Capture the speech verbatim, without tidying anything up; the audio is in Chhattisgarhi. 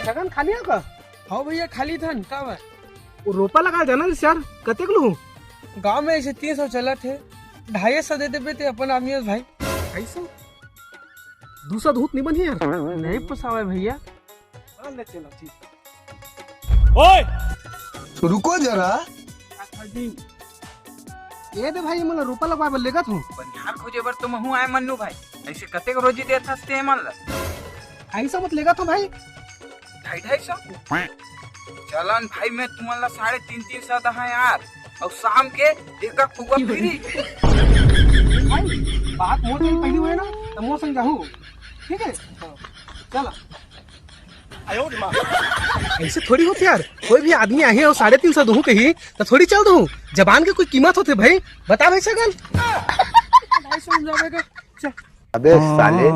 छगन खाली हे का? हाँ भैया, खाली थन, का बा? वो रोपा लगा जाना रिस यार, कतेक लूहूँ? गाँव में ऐसे तीन सौ चलत हे, ढाई सौ दे देबे ते अपन आदमी हस भाई। ढाई सौ? दू सौ बहुत नहीं बनी यार। नहीं पोसावे भैया। हाँ, ले चलो, ठीक। ओए! रुको जरा। ये दे भाई, ये मन रोपा लगवाए बर लेगत हूँ। बनिहार खोजे बर तो महूँ आए मन्नू भाई, ऐसे कतेक रोजी देत हस ते मन ला? ढाई सौ मत लेगत हूँ भाई। ढाई ढाई सौ? चलन भाई, मैं तुमन ला साढ़े तीन तीन सौ दहा यार, और शाम के एक एक फुग्गा फ्री। भाई, बात मोर संग पहली हुए ना, तो मोर संग जाहू, ठीक है? चला। ऐसे थोड़ी होथे यार, कोई भी आदमी आही और साढ़े तीन सौ दूहूँ कही तो थोड़ी चल दूहूँ। जबान के कोई कीमत होथे भाई, बता भाई छगन। ढाई सौ में जावे का? चल। अबे साले।